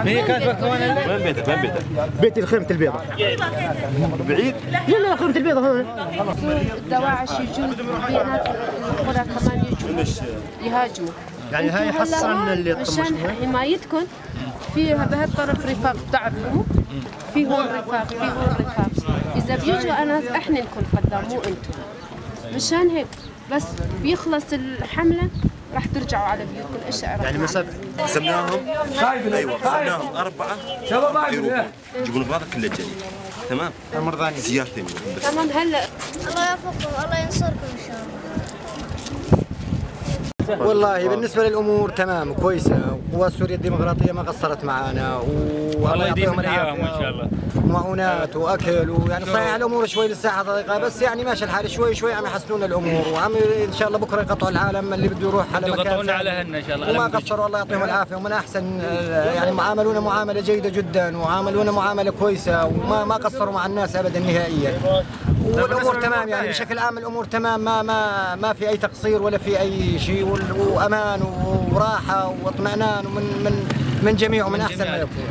هي كانت وين بيتك؟ وين بيتك؟ بيتي الخيمة البيضاء. بعيد؟ لا لا، خيمة البيضاء هون. الدواعش يجوا بينات القرى كمان يجوا يهاجموا. يعني هاي حصرا اللي مشان حمايتكم في بهالطرف رفاق بتعرفوا، في هون رفاق، في هون رفاق، إذا بيجوا أنا إحنا نكون قدام مو أنتم. مشان هيك بس بيخلص الحملة راح ترجعوا على بيوتكم. ايش يعني مسافة قسمناهم؟ ايوه قسمناهم 4 يروحون يجيبون اغراض كلها جاي. تمام؟ مرضاني زيارتين بس. تمام. هلا الله يوفقكم، الله ينصركم ان شاء الله. والله بالنسبة للأمور تمام كويسة، قوات سوريا الديمقراطية ما قصرت معنا، والله يعطيهم العافية إن شاء الله، ومعونات وأكل، ويعني صحيح الأمور شوي للساحة ضيقة، بس يعني ماشي الحال، شوي شوي عم يحسنون الأمور، وعم إن شاء الله بكرة يقطعوا العالم اللي بده يروح على مكان يقطعونا على أهلنا إن شاء الله. وما قصروا، الله يعطيهم العافية، ومن أحسن يعني عاملونا معاملة جيدة جدا، وعاملونا معاملة كويسة، وما ما قصروا مع الناس أبدا نهائيا. والامور تمام يعني بشكل عام الامور تمام، ما ما ما في اي تقصير ولا في اي شيء، وامان وراحة واطمئنان، ومن من من جميع ومن احسن ما يكون.